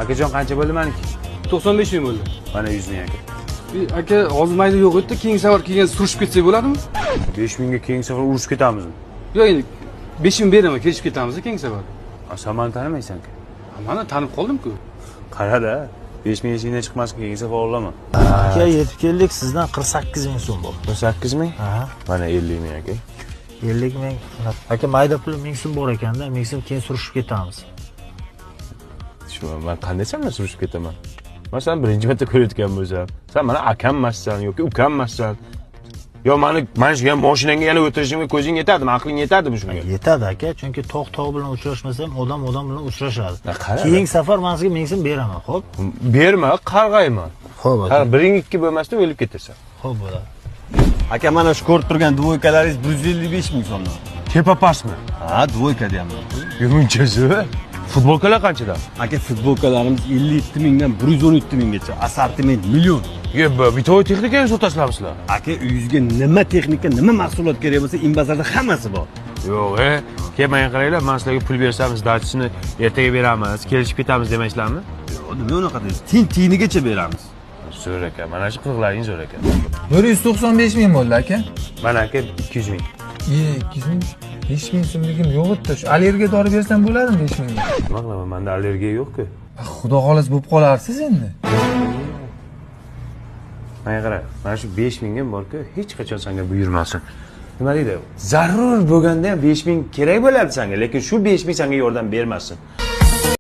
Akajon, qancha bo'ldi meniki? 95 ming bo'ldi. Mana 100 ming aka. Aka, hozir mayda yo'q edi, keyingi safar kelgan surishib ketsak bo'ladimi? 5 mingga keyingi safar urushib ketamizmi? Yo'q, endi 5 ming beraman, kelishib ketamiz keyingi safar. Sen meni tanimaysan-ku. Mana tanib qoldim-ku. Qara-da, 5 ming esingdan chiqmasin, keyingi safar olaman. Aka, yetib keldik, sizdan 48 ming so'm bo'ldi. 48 ming? Aha. Mana 50 ming aka. 50 ming. Aka, mayda puli 1000 so'm bor ekanda, 1000 so'm keyin surishib ketamiz. Shu men qanday sendan surishib ketaman? Men seni birinchi marta ko'rayotgan bo'lsam, sen meni akam emassan yoki ukam emassan. Yo mani shu ham mashinangga yana o'tirishimga ko'zing yetadimi, aqling yetadimi shunga? Yetadi aka, chunki tog' tog' bilan uchrashmasa ham odam odam bilan uchrashadi. Qara. Keyingi safar men sizga 1000 so'm beraman, xo'p? Berma, qarg'ayman. Xo'p aka. Biring ikki bo'lmasdan o'lib ketasan. Xo'p bo'ladi. Aka, mana shu ko'rib turgan dvoykalaringiz 155 ming so'mdan. Tepa pastmi? Ha, dvoyka deyapman. Munchasi. Futbolkalar qanchadan? Aka, futbolkalarimiz 57 mingdan 117 minggacha. Assortiment million. Ye, bitoy texnika ham sotasizlarmi sizlar? Aka, uyingizga nima texnika, nima mahsulot kerak bo'lsa, Inbazarda hammasi bor. Yo'q, kelmang qaranglar, men sizlarga pul bersam, sdachisini ertaga beramiz, kelishib ketamiz demaysizlarmi? Yo'q, nima unaqa deysiz? Tin tinigacha beramiz. Zo'r aka, mana shu qiliqlaring zo'r aka. 195 ming bo'ldi aka. Mana aka 200 ming. 200 ming. 5 ming so'mligim yo'q edi. Shu allergiya dori bersam bo'ladimi 5 mingga? Nima qilaman, menda allergiya yo'q-ku. Xudo xolos bo'lib qolarsiz endi. Menga qara, mana shu 5 mingim bor-ku, hech qachon senga buyurmasin. Nima deydi? Zarur bo'lganda ham 5 ming kerak bo'ladi senga, lekin shu 5 ming senga yordam bermasin.